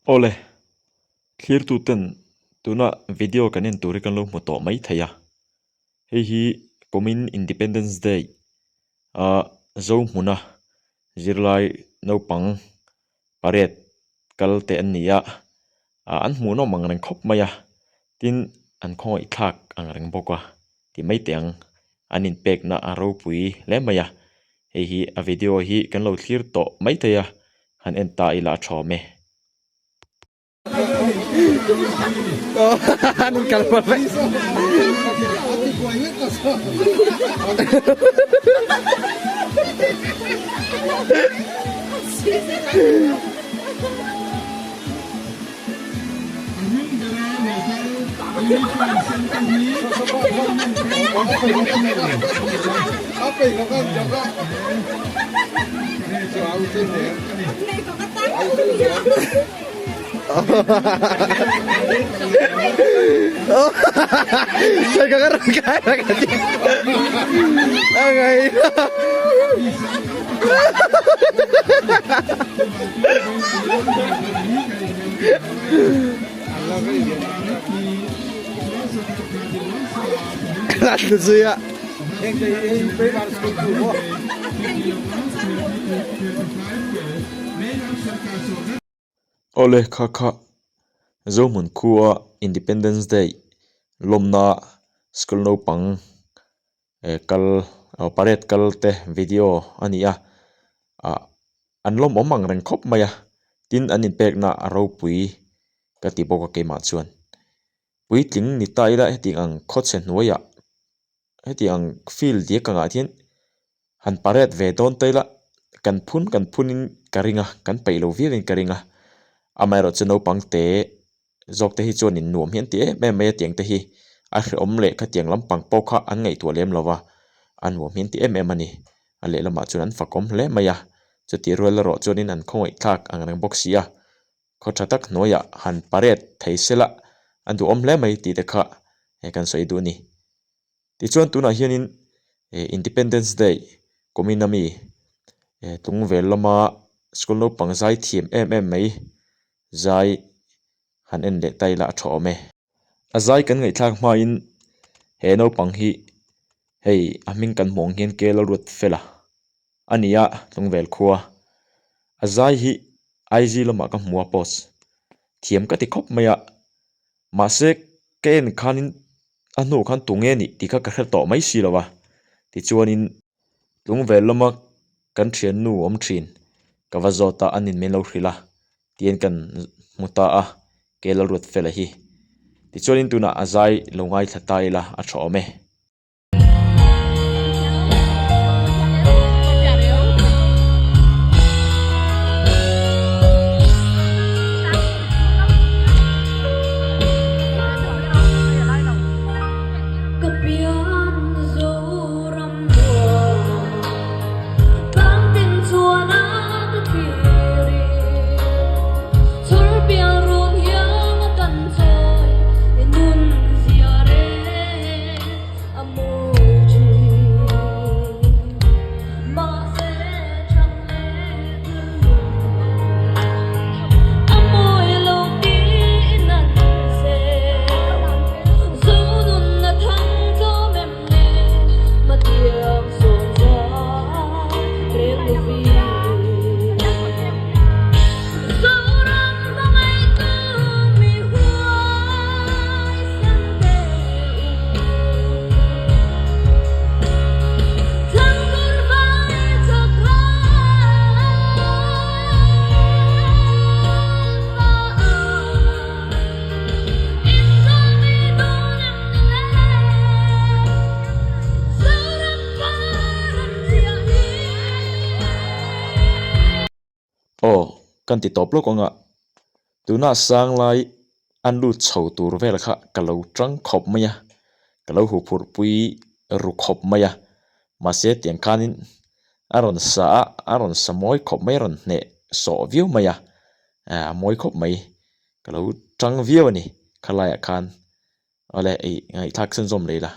Awle, thlirtuten tuna video kan en tur hi kan lo hmu tawh mai thei a. Hei hi kumin Independence Day a Zohmuna zirlai naupang pariat kal te an ni a, ah an hmuhnawm ang reng khawp mai a, tin an khawngaih thlak ang reng bawk a ti mai teh ang an inpekna a ropui hle mai a, hei hi a video hi kan lo thlir tawh mai thei a, han en ta ila a tha awm e. Awle kha kha Zohmun khua Independence Day lawmna school naupang eh kal aw parade kal te video a ni a ah an lawmawm ang reng khawp mai a tin an inpekna a ropui ka ti bawk a keimah chuan puitling ni ta ila hetiang ang khawchhe hnuaiah hetiang ang field diak angah hian han parade ve dawn ta ila kan phun kan phunin ka ring a kan peih lo viauin ka ring a amaherawhchu naupang te zawk te hi chuanin nuam hi an ti em em mai a tiang te hi a hrehawm leh khatiang lampang pawh kha an ngaihtuah lem lo va a nuam hi an ti em em a ni a lehlamah chuan an fakawm hle mai a chutih rual erawh chuanin an khawngaih thlak ang reng bawk si a khaw tha tak hnuaiah han parade thei sela a duhawm hle mai tih te kha he kan sawi duh a ni. Tichuan tunah hianin eh Independence Day kumin ami eh tlungvel lama school naupang zai thiam em em mai zai han en leh ta ila a tha awm e. A zai kan ngaihthlak hmain he naupang hi hei a hming kan hmuh ang hian Kela ruat fel a a ni a tlungvel khua a zai hi IG lamah ka hmu a post thiam ka ti khawp mai a mahse ka en khanin a hnu khan tunge nih tih kha ka hre tawh mai si lo a tichuanin tlungvel lama kan thiannu awm thin ka va zawt a an in min lo hrilh a tihian kan hmu ta a ke Lalruatfela hi tichuanin tunah a zai lo ngaithla ta ila a tha awm e. Aw kan ti tawp lawk ang a, tuna sang lai an lut chho tur vel kha ka lo tang khawp mai a, ka lo huphurh pui ru khawp mai a, mahse tiang khanin a rawn sa a, a rawn sa mawi khawp mai a rawn hneh sawh viau mai a, a mawi khawp mai ka lo tang viau a ni khalaiah khan awle ih ngaihthlak chhunzawm leh ila.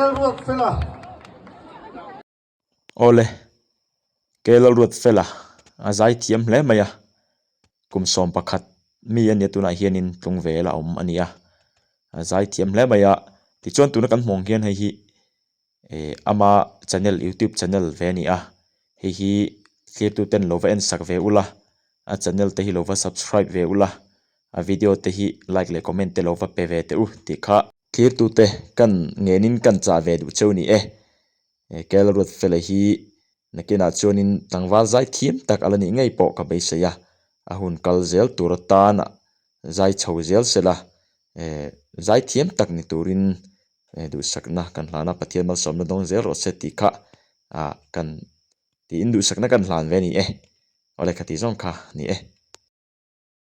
Lalruatfela. Awle, K Lalruatfela a zai thiam hle mai a, kum 11 mi a nia tunah hianin tlung vel a awm a ni a, a zai thiam hle mai a, tichuan tuna kan hmuh ang hian hei hi eh ama channel youtube channel ve a ni a, hei hi thlir tu ten lo va en sak ve ula, a channel te hi lo va subscribe ve ula, a video te hi like leh comment te lo va pe ve teh u tih kha. Thlir tu te kan ngenin kan chah ve duh cheu ni e, Kel Ruatfela hi nakinah chuanin tlangval zai thiam tak a la nih ngei pawh ka beisei a, a hun kal zel tur atana zai chho zel sela zai thiam tak ni turin duhsakna kan hlan a, Pathian malsawmna dawng zel rawh se tih kha ah kan tiin duhsakna kan hlan ve a ni e, awle khati zawng kha a ni e.